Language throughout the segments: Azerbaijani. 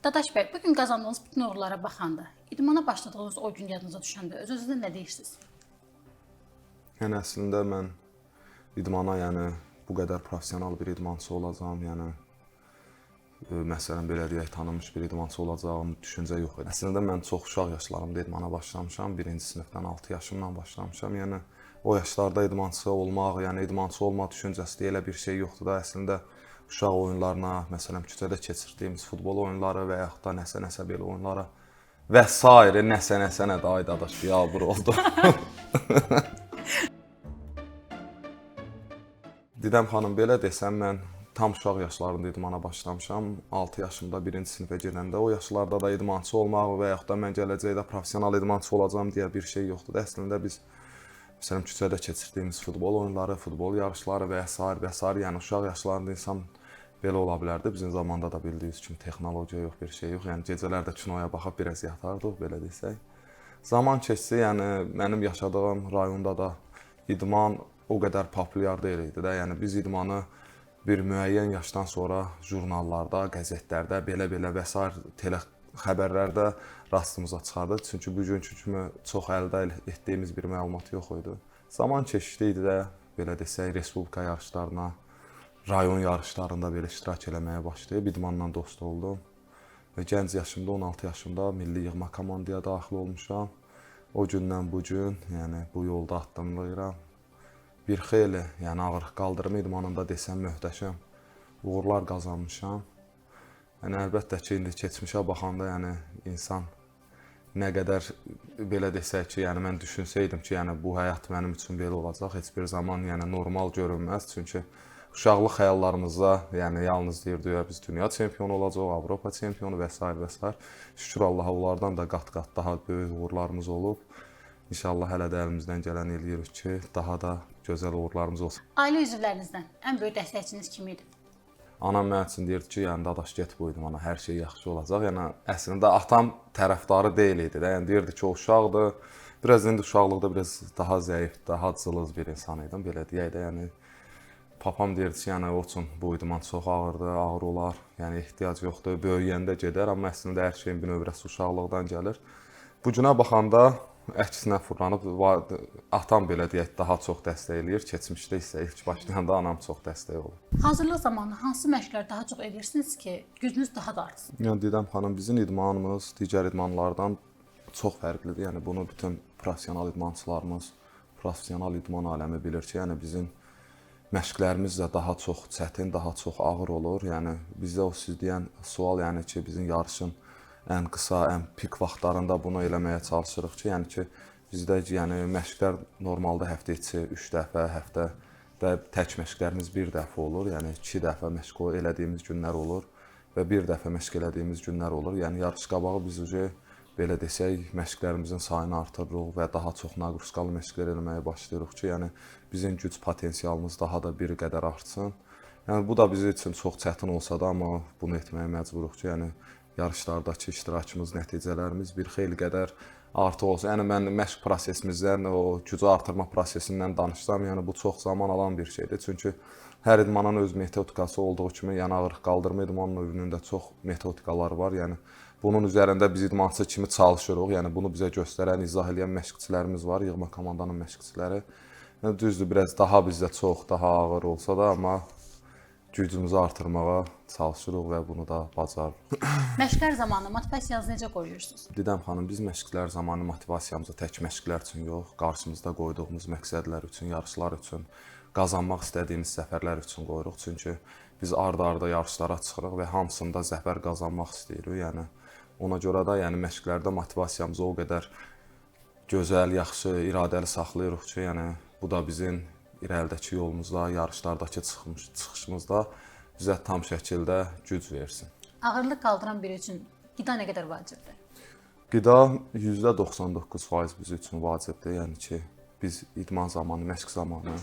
Dadaş bəy, bu gün qazandığınız bütün uğurlara baxanda, idmana başladığınız o gün yadınıza düşəndə öz-özünüzə nə deyirsiniz? Yəni əslində mən idmana, yəni bu qədər professional bir idmançı olacağam, yəni məsələn belə deyək, tanınmış bir idmançı olacağım düşüncə yox idi. Əslində mən çox uşaq yaşlarımda idmana başlamışam. 1-ci sinifdən 6 yaşımdan başlamışam. Yəni o yaşlarda idmançı olmaq, yəni idmançı olma düşüncəsi deyə elə bir şey yoxdur da. Əslində uşaq oyunlarına, məsələn küçədə keçirdiyimiz futbol oyunları və yaxud da nəsə-nəsə belə oyunlara və sairə nəsə-nəsə nə də ay dadaş biabır oldu. Didəm xanım, belə desəm mən tam uşaq yaşlarında idmana başlamışam. 6 yaşımda 1-ci sinifə gedəndə o yaşlarda da idmançı olmaq və yaxud da mən gələcəkdə professional idmançı olacağam deyə bir şey yoxdur da. Əslində biz məsələn küçədə keçirdiyimiz futbol oyunları, futbol yarışları və sair və sair, yəni uşaq yaşlarında insan belə ola bilərdi. Bizim zamanda da bildiyiniz kimi texnologiya yox, bir şey yox. Yəni gecələr də kinoya baxıb biraz yatardıq, belə desək. Zaman keçdi, yəni mənim yaşadığım rayonda da idman o qədər populyar deyil idi də. Yəni biz idmanı bir müəyyən yaşdan sonra jurnallarda, qəzetlərdə, belə-belə və sair tele xəbərlərdə rastımıza çıxardı. Çünki bugünkü kimi çox əldə etdiyimiz bir məlumat yox idi. Zaman keçdi idi də, belə desək, respublika yarışlarına, rayon yarışlarında belə iştirak eləməyə başlayıb idmanla dost oldum. Və gənc yaşımda, 16 yaşımda milli yığma komandaya daxil olmuşam. O gündən bu gün, yəni bu yolda addımlayıram. Bir xeyli, yəni ağır qaldırma idmanında desəm möhtəşəm uğurlar qazanmışam. Yəni əlbəttə ki, indi keçmişə baxanda, yəni insan nə qədər belə desək ki, yəni mən düşünsəydim ki, yəni bu həyat mənim üçün belə olacaq, heç bir zaman yəni normal görünməz. Çünki uşaqlıq xəyallarımızda, yəni yalnız deyirdik ya biz dünya çempionu olacağıq, Avropa çempionu və sair və sair. Şükür Allaha onlardan da qat-qat daha böyük uğurlarımız olub. İnşallah hələ də əlimizdən gələni eləyirik ki, daha da gözəl uğurlarımız olsun. Ailə üzvlərinizdən ən böyük dəstəkçiniz kim idi? Anam mənim üçün deyirdi ki, yəni dadaş get bu idmana, hər şey yaxşı olacaq. Yəni əslində atam tərəfdarı deyil idi də. Yəni deyirdi ki, o uşaqdır. Biraz indi uşaqlıqda biraz daha zəif, daha cılız bir insan idim, belə deyək də. Yəni papam deyirdi ki, yəni o üçün bu idman çox ağırdır, ağır olar. Yəni ehtiyac yoxdur, böyüyəndə gedər, amma əslində hər şeyin bir növrəsi uşaqlıqdan gəlir. Bu günə baxanda əksinə fırlanıb, atam belə deyək, daha çox dəstək eləyir. Keçmişdə isə ilk başlayanda anam çox dəstək olub. Hazırlıq zamanı hansı məşqləri daha çox edirsiniz ki, gücünüz daha da artsın? Yəni Didəm xanım, bizim idmanımız digər idmanlardan çox fərqlidir. Yəni bunu bütün professional idmançılarımız, professional idman aləmi bilir ki, yəni bizim məşqlərimiz də daha çox çətin, daha çox ağır olur. Yəni bizdə o siz deyən sual, yəni ki, bizim yarışın ən qısa, ən pik vaxtlarında bunu eləməyə çalışırıq ki, yəni ki, bizdə yəni məşqlər normalda həftə içi 3 dəfə, həftədə tək məşqlərimiz bir dəfə olur. Yəni 2 dəfə məşq elədiyimiz günlər olur və bir dəfə məşq elədiyimiz günlər olur. Yəni yarış qabağı biz uca belə desək, məşqlərimizin sayını artırırıq və daha çox naqrusqalı məşqlər eləməyə başlayırıq ki, yəni bizim güc potensialımız daha da bir qədər artsın. Yəni bu da bizim üçün çox çətin olsa da, amma bunu etməyə məcburuq ki, yəni yarışlardakı iştirakımız, nəticələrimiz bir xeyli qədər artıq olsun. Yəni mən məşq prosesimizdən, o gücü artırma prosesindən danışsam, yəni bu çox zaman alan bir şeydir. Çünki hər idmanın öz metodikası olduğu kimi, yəni ağır qaldırma idman növünün də çox metodikaları var. Yəni bunun üzərində biz idmançı kimi çalışırıq. Yəni bunu bizə göstərən, izah eləyən məşqçilərimiz var, yığma komandanın məşqçiləri. Yəni düzdür, biraz daha bizdə çox daha ağır olsa da, amma gücümüzü artırmağa çalışırıq və bunu da bacarırıq. Məşqlər zamanı motivasiyanızı necə qoruyursunuz? Didəm xanım, biz məşqlər zamanı motivasiyamızı tək məşqlər üçün yox, qarşımızda qoyduğumuz məqsədlər üçün, yarışlar üçün, qazanmaq istədiyimiz zəfərlər üçün qoyuruq. Çünki biz arda-arda yarışlara çıxırıq və hamısında zəfər qazanmaq istəyirik. Yəni ona görə də yəni məşqlərdə motivasiyamızı o qədər gözəl, yaxşı, iradəli saxlayırıq ki, yəni bu da bizim irəlidəki yolumuzda, yarışlardakı çıxışımızda bizə tam şəkildə güc versin. Ağırlıq qaldıran biri üçün qida nə qədər vacibdir? Qida %99% bizim üçün vacibdir. Yəni ki, biz idman zamanı, məşq zamanı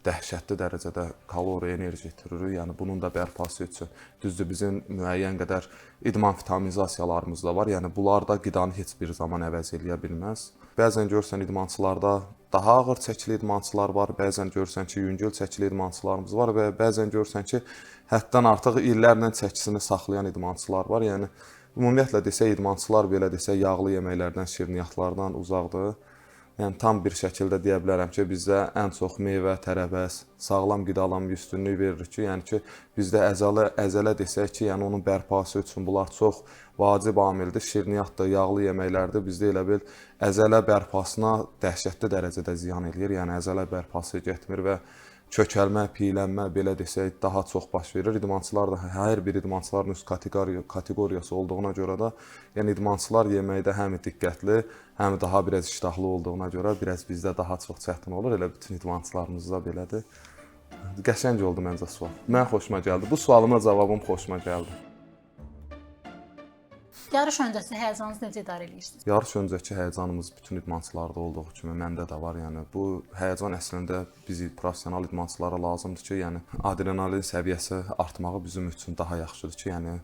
dəhşətli dərəcədə kalori, enerji itiririk. Yəni bunun da bərpası üçün düzdür, bizim müəyyən qədər idman vitaminizasiyalarımız da var. Yəni bunlar da qidanı heç bir zaman əvəz eləyə bilməz. Bəzən görürsən idmançılarda daha ağır çəkili idmançılar var, bəzən görürsən ki, yüngül çəkili idmançılarımız var və bəzən görürsən ki, həddən artıq illərlə çəkisini saxlayan idmançılar var. Yəni Ümumiyyətlə desək, idmançılar belə desək, yağlı yeməklərdən, şirniyyatlardan uzaqdır. Yəni tam bir şəkildə deyə bilərəm ki, bizdə ən çox meyvə, tərəvəz, sağlam qidalanma üstünlük veririk ki, yəni ki, bizdə əzələ desək ki, yəni onun bərpası üçün bunlar çox vacib amildir. Şirniyyatdır, yağlı yeməklərdir. Bizdə elə bil əzələ bərpasına dəhşətli dərəcədə ziyan eləyir. Yəni əzələ bərpası getmir və kökəlmə, piylənmə belə desək daha çox baş verir. İdmançılar da hər bir idmançıların öz kateqoriyası olduğuna görə də, yəni idmançılar yeməkdə həm diqqətli, həm daha biraz iştahlı olduğuna görə biraz bizdə daha çox çətin olur. Elə bütün idmançılarımızda belədir. Qəşəng oldu məncə sual. Mən xoşuma gəldi. Bu sualıma cavabım xoşuma gəldi. Yarış öncəsi həyəcanınızı necə idarə edirsiniz? Yarış öncəki həyəcanımız bütün idmançılarda olduğu kimi məndə də var. Yəni bu həyəcan əslində bizi professional idmançılara lazımdır ki, yəni adrenalin səviyyəsi artmağı bizim üçün daha yaxşıdır ki, yəni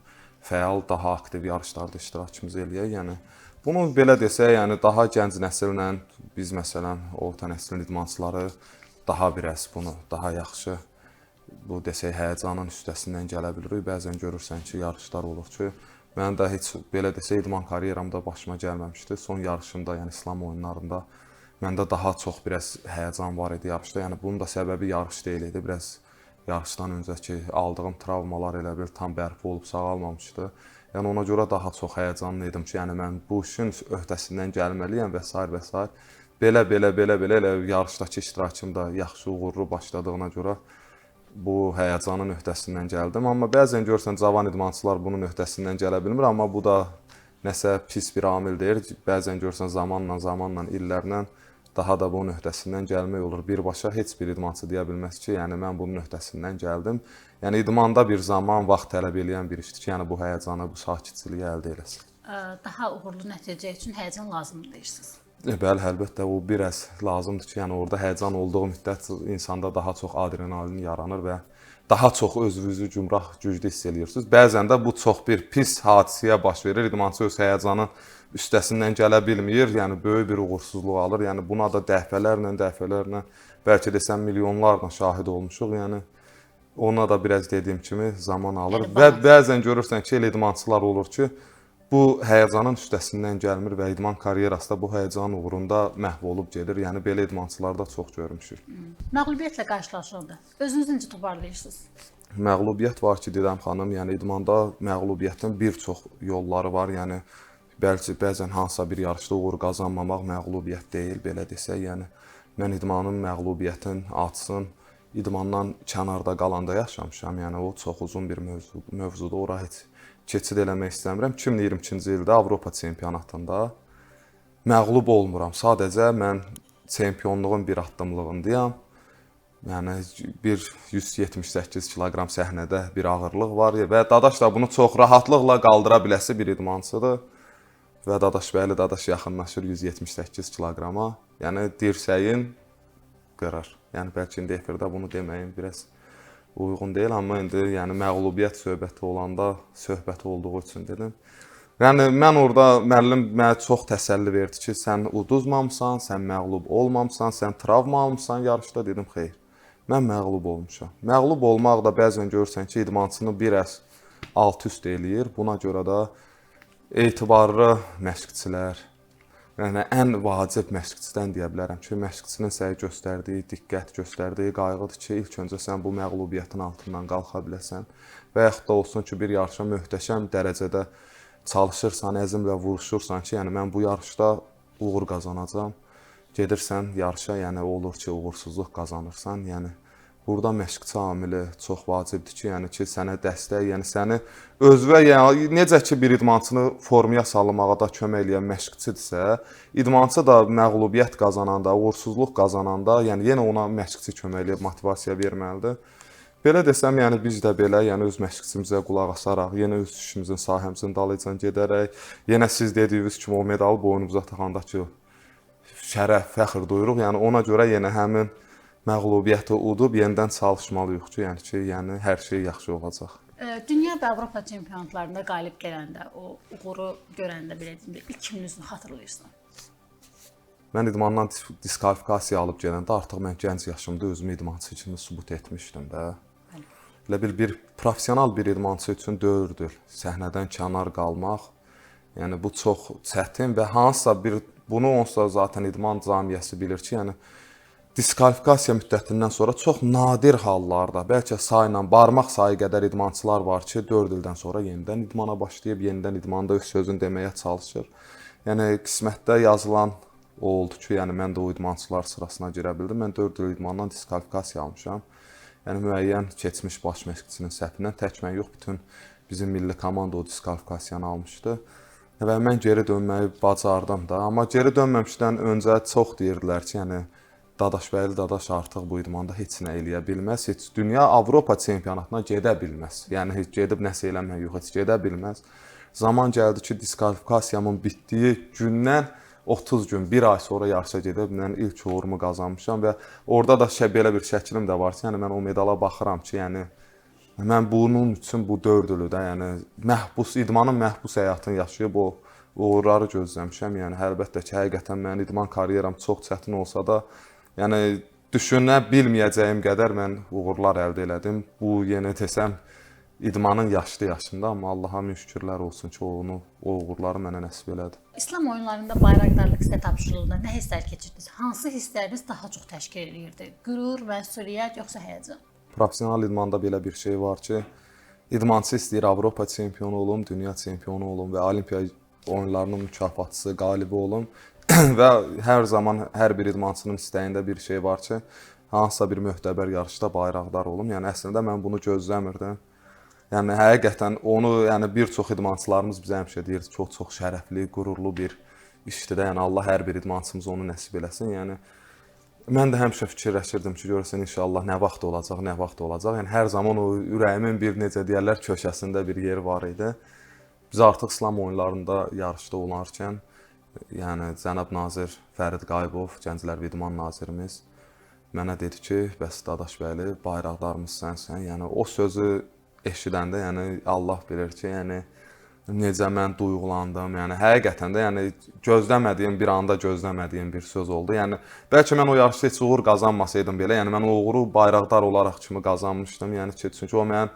fəal, daha aktiv yarışlarda iştirakımızı eləyək. Yəni bunu belə desək, yəni daha gənc nəsillə biz məsələn orta nəslin idmançıları daha biraz bunu daha yaxşı bu desək həyəcanın üstəsindən gələ bilirik. Bəzən görürsən ki, yarışlar olur ki, mənim də heç belə desək idman karyeramda başıma gəlməmişdi. Son yarışımda, yəni İslam oyunlarında məndə daha çox biraz həyəcan var idi yarışda. Yəni bunun da səbəbi yarış deyil idi. Biraz yarışdan öncəki aldığım travmalar elə bil tam bərpa olub sağalmamışdı. Yəni ona görə daha çox həyəcanlı idim ki, yəni mən bu işin öhdəsindən gəlməliyəm və sair və sair. Belə elə yarışdakı iştirakım da yaxşı, uğurlu başladığına görə bu həyəcanın öhdəsindən gəldim. Amma bəzən görürsən cavan idmançılar bunun öhdəsindən gələ bilmir, amma bu da nəsə pis bir amil deyil. Bəzən görürsən zamanla, illərlə daha da bunun öhdəsindən gəlmək olur. Birbaşa heç bir idmançı deyə bilməz ki, yəni mən bunun öhdəsindən gəldim. Yəni idmanda bir zaman, vaxt tələb eləyən bir işdir ki, yəni bu həyəcanı, bu sakitçiliyi əldə eləsin. Daha uğurlu nəticə üçün həyəcan lazımdır deyirsiniz. Bəli, əlbəttə o biraz lazımdır ki, yəni orada həyəcan olduğu müddət insanda daha çox adrenalin yaranır və daha çox özünüzü gümrah, güclü hiss eləyirsiniz. Bəzən də bu çox bir pis hadisəyə baş verir. İdmançı öz həyəcanın üstəsindən gələ bilmir, yəni böyük bir uğursuzluq alır. Yəni buna da dəfələrlə, bəlkə desəm milyonlarla şahid olmuşuq. Yəni ona da biraz dediyim kimi zaman alır. Və bəzən görürsən ki, elə idmançılar olur ki, bu həyəcanın üstəsindən gəlmir və idman karyerası da bu həyəcanın uğrunda məhv olub gedir. Yəni belə idmançılarda çox görmüşük. Məğlubiyyətlə qarşılaşanda özünüzü necə toparlayırsınız? Məğlubiyyət var ki, Didəm xanım, yəni idmanda məğlubiyyətin bir çox yolları var. Yəni bəlkə bəzən hansısa bir yarışda uğur qazanmamaq məğlubiyyət deyil, belə desək. Yəni mən idmanın məğlubiyyətin acısın idmandan kənarda qalanda yaşamışam. Yəni o çox uzun bir mövzudur. Ora heç keçid eləmək istəmirəm. 2022-ci ildə Avropa çempionatında məğlub olmuram. Sadəcə mən çempionluğun bir addımlığındayam. Yəni bir 178 kiloqram səhnədə bir ağırlıq var və Dadaş da bunu çox rahatlıqla qaldıra biləsi bir idmançıdır. Və Dadaşbəyli Dadaş yaxınlaşır 178 kiloqrama. Yəni dirsəyin qırır. Yəni bəlkə indi efirdə bunu deməyim biraz uyğun deyil, amma indi yəni məğlubiyyət söhbəti olanda söhbəti olduğu üçün dedim. Yəni mən orada müəllim mənə çox təsəlli verdi ki, sən uduzmamısan, sən məğlub olmamısan, sən travma almısan yarışda. Dedim xeyr. Mən məğlub olmuşam. Məğlub olmaq da bəzən görürsən ki, idmançını biraz alt-üst eləyir. Buna görə də etibarlı məşqçilər, yəni ən vacib məşqçidən deyə bilərəm ki, məşqçinin sənə göstərdiyi diqqət, göstərdiyi qayğıdır ki, ilk öncə sən bu məğlubiyyətin altından qalxa biləsən və yaxud da olsun ki, bir yarışa möhtəşəm dərəcədə çalışırsan, əzmlə vuruşursan ki, yəni mən bu yarışda uğur qazanacağam. Gedirsən yarışa, yəni olur ki, uğursuzluq qazanırsan. Yəni burada məşqçi amili çox vacibdir ki, yəni ki, sənə dəstək, yəni səni özünə, yəni necə ki bir idmançını formaya salmağa da kömək eləyən məşqçidirsə, idmançı da məğlubiyyət qazananda, uğursuzluq qazananda, yəni yenə ona məşqçi kömək eləyib motivasiya verməlidir. Belə desəm, yəni biz də belə, yəni öz məşqçimizə qulaq asaraq, yenə öz işimizin, sahəmizin dalıyca gedərək, yenə siz dediyiniz kimi o medalı boynumuza taxanda ki, şərəf, fəxr duyuruq. Yəni ona görə yenə həmin məğlubiyyəti udub yenidən çalışmalıyıq ki, yəni ki, yəni hər şey yaxşı olacaq. Dünya və Avropa çempionatlarında qalib gələndə, o uğuru görəndə belə deyim də, ilk kimin üzünü xatırlayırsan? Mən idmandan diskvalifikasiya alıb gələndə artıq mən gənc yaşımda özümü idmançı kimi sübut etmişdim də. Elə bil bir professional bir idmançı üçün dövrdür səhnədən kənar qalmaq. Yəni bu çox çətin və hansısa bir bunu onsuz da zaten idman camiəsi bilir ki, yəni diskvalifikasiya müddətindən sonra çox nadir hallarda, bəlkə sayla barmaq sayı qədər idmançılar var ki, 4 ildən sonra yenidən idmana başlayıb, yenidən idmanda öz sözünü deməyə çalışır. Yəni qismətdə yazılan o oldu ki, yəni mən də o idmançılar sırasına girə bildim. Mən 4 il idmandan diskvalifikasiya almışam. Yəni müəyyən keçmiş baş məşqçinin səhvindən tək mən yox, bütün bizim milli komanda o diskvalifikasiyanı almışdı. Və mən geri dönməyi bacardım da, amma geri dönməmişdən öncə çox deyirdilər ki, yəni Dadaşbəyli Dadaş artıq bu idmanda heç nə eləyə bilməz, heç dünya Avropa çempionatına gedə bilməz. Yəni heç gedib nəsə eləmək yox, heç gedə bilməz. Zaman gəldi ki, diskvalifikasiyamın bitdiyi gündən 30 gün, bir ay sonra yarışa gedib mən ilk uğurumu qazanmışam və orada da belə bir şəklim də var ki, yəni mən o medala baxıram ki, yəni mən bunun üçün bu 4 ili də, yəni məhbus, idmanın məhbus həyatını yaşayıb o uğurları gözləmişəm. Yəni əlbəttə ki, həqiqətən mənim idman karyeram çox çətin olsa da, yəni düşünə bilməyəcəyim qədər mən uğurlar əldə elədim. Bu yenə desəm idmanın yaşlı yaşında, amma Allaha min şükürlər olsun ki, onu, o uğurları mənə nəsib elədi. İslam oyunlarında bayraqdarlıq sizə tapşırıldığında nə hisslər keçirdiniz? Hansı hissləriniz daha çox təşkil eləyirdi? Qürur, məsuliyyət, yoxsa həyəcan? Professional idmanda belə bir şey var ki, idmançı istəyir Avropa çempionu olum, dünya çempionu olum və Olimpiya oyunlarının mükafatçısı, qalibi olum və hər zaman hər bir idmançının istəyində bir şey var ki, hansısa bir möhtəbər yarışda bayraqdar olum. Yəni əslində mən bunu gözləmirdim. Yəni həqiqətən onu, yəni bir çox idmançılarımız bizə həmişə deyir, çox-çox şərəfli, qürurlu bir işdir də. Yəni Allah hər bir idmançımıza onu nəsib eləsin. Yəni mən də həmişə fikirləşirdim ki, görəsən inşallah nə vaxt olacaq, nə vaxt olacaq. Yəni hər zaman o ürəyimin bir necə deyərlər köşəsində bir yeri var idi. Biz artıq İslam oyunlarında yarışda olarkən, yəni cənab nazir Fərid Qayıbov, Gənclər və İdman nazirimiz mənə dedi ki, bəs Dadaşbəyli, bayraqdarımız sənsən. Yəni o sözü eşidəndə, yəni Allah bilir ki, yəni necə mən duyğulandım. Yəni həqiqətən də, yəni gözləmədiyim bir anda gözləmədiyim bir söz oldu. Yəni bəlkə mən o yarışda heç uğur qazanmasaydım belə, yəni mən o uğuru bayraqdar olaraq kimi qazanmışdım. Yəni ki, çünki o mənim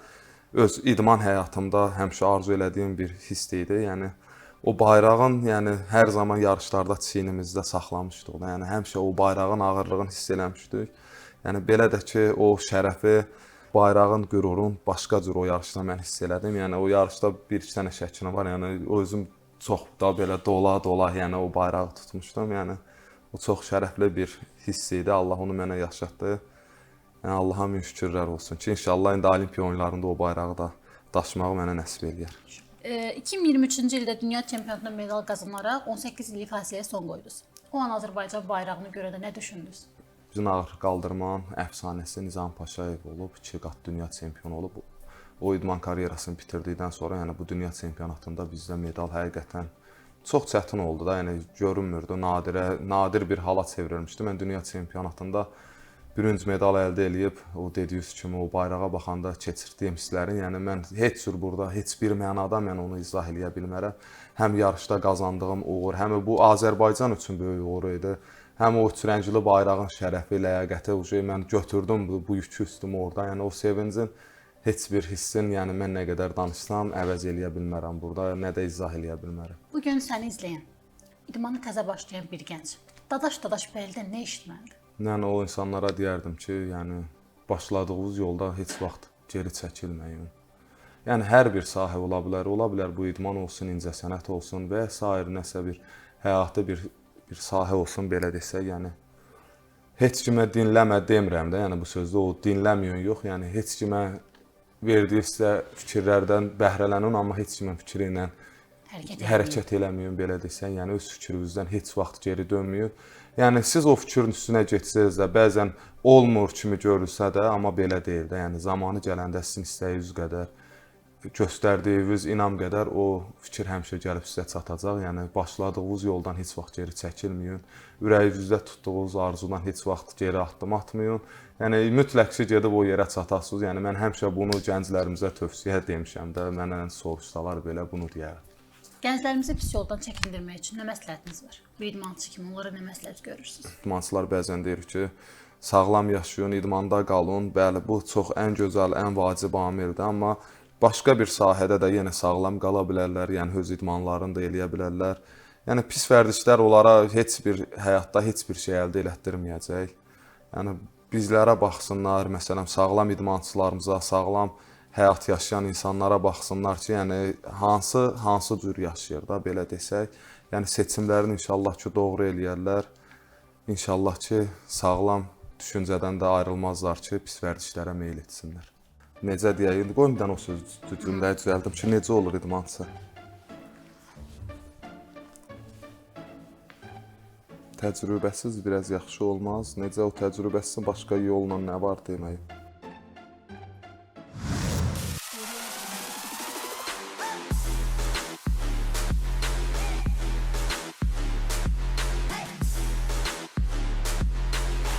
öz idman həyatımda həmişə arzu elədiyim bir hiss idi. Yəni o bayrağın, yəni hər zaman yarışlarda çiynimizdə saxlamışdıq da. Yəni həmişə o bayrağın ağırlığını hiss eləmişdik. Yəni belə də ki, o şərəfi, bayrağın, qürurun başqa cür o yarışda mən hiss elədim. Yəni o yarışda bir-iki dənə şəklim var. Yəni özüm çox da belə dola-dola, yəni o bayrağı tutmuşdum. Yəni o çox şərəfli bir hiss idi. Allah onu mənə yaşatdı. Yəni Allaha min şükürlər olsun ki, inşallah indi Olimpiya oyunlarında o bayrağı da daşımağı mənə nəsib eləyər. 2023-cü ildə dünya çempionatında medal qazanaraq 18 illik fasiləyə son qoydunuz. O an Azərbaycan bayrağını görəndə nə düşündünüz? Bizim ağır qaldırmanın əfsanəsi Nizam Paşayev olub, 2 qat dünya çempionu olub. O idman karyerasını bitirdikdən sonra, yəni bu dünya çempionatında bizdə medal həqiqətən çox çətin oldu da, yəni görünmürdü, nadir bir hala çevrilmişdi. Mən dünya çempionatında bürünc medal əldə eləyib, o dediyiniz kimi o bayrağa baxanda keçirdiyim hisslərin, yəni mən heç cür burada, heç bir mənada mən onu izah eləyə bilmərəm. Həm yarışda qazandığım uğur, həm bu Azərbaycan üçün böyük uğur idi. Həm o üçrəngli bayrağın şərəfi, ləyaqəti, mən götürdüm bu yükü üstümə orada. Yəni o sevincin heç bir hissin, yəni mən nə qədər danışsam əvəz eləyə bilmərəm burada, nə də izah eləyə bilmərəm. Bu gün səni izləyən, idmanı təzə başlayan bir gənc, Dadaş Dadaşbəylidən nə eşitməlidir? Mən o insanlara deyərdim ki, yəni başladığınız yolda heç vaxt geri çəkilməyin. Yəni hər bir sahə ola bilər, ola bilər bu idman olsun, incəsənət olsun və sair nəsə bir həyatı bir sahə olsun, belə desək, yəni heç kimə dinləmə demirəm də, yəni bu sözdə o dinləməyin yox, yəni heç kimə verdiyi sizə fikirlərdən bəhrələnin, amma heç kimin fikri ilə hərəkət eləməyin, belə desək, yəni öz fikrinizdən heç vaxt geri dönməyin. Yəni siz o fikrin üstünə getsəniz də bəzən olmur kimi görünsə də, amma belə deyil də. Yəni zamanı gələndə sizin istəyiniz qədər, göstərdiyiniz inam qədər o fikir həmişə gəlib sizə çatacaq. Yəni başladığınız yoldan heç vaxt geri çəkilməyin. Ürəyinizdə tutduğunuz arzudan heç vaxt geri addım atmayın. Yəni mütləq ki, gedib o yerə çatasınız. Yəni mən həmişə bunu gənclərimizə tövsiyə demişəm də, mənə soruşsalar belə bunu deyərəm. Gənclərimizi pis yoldan çəkindirmək üçün nə məsləhətiniz var? Bir idmançı kimi onlara nə məsləhət görürsünüz? İdmançılar bəzən deyir ki, sağlam yaşayın, idmanda qalın. Bəli, bu çox ən gözəl, ən vacib amildir, amma Başqa bir sahədə də yenə sağlam qala bilərlər, yəni öz idmanlarını da eləyə bilərlər. Yəni pis vərdişlər onlara heç bir həyatda heç bir şey əldə elətdirməyəcək. Yəni bizlərə baxsınlar, məsələn, sağlam idmançılarımıza, sağlam həyat yaşayan insanlara baxsınlar ki, yəni hansı cür yaşayır da, belə desək. Yəni seçimlərini inşallah ki, doğru eləyərlər. İnşallah ki, sağlam düşüncədən də ayrılmazlar ki, pis vərdişlərə meyl etsinlər. Necə deyək, indi qoyun bir dənə o söz cümləyi düzəldim ki, necə olur idmançı? Təcrübəsiz biraz yaxşı olmaz. Necə o təcrübəsiz başqa yolla nə var demək.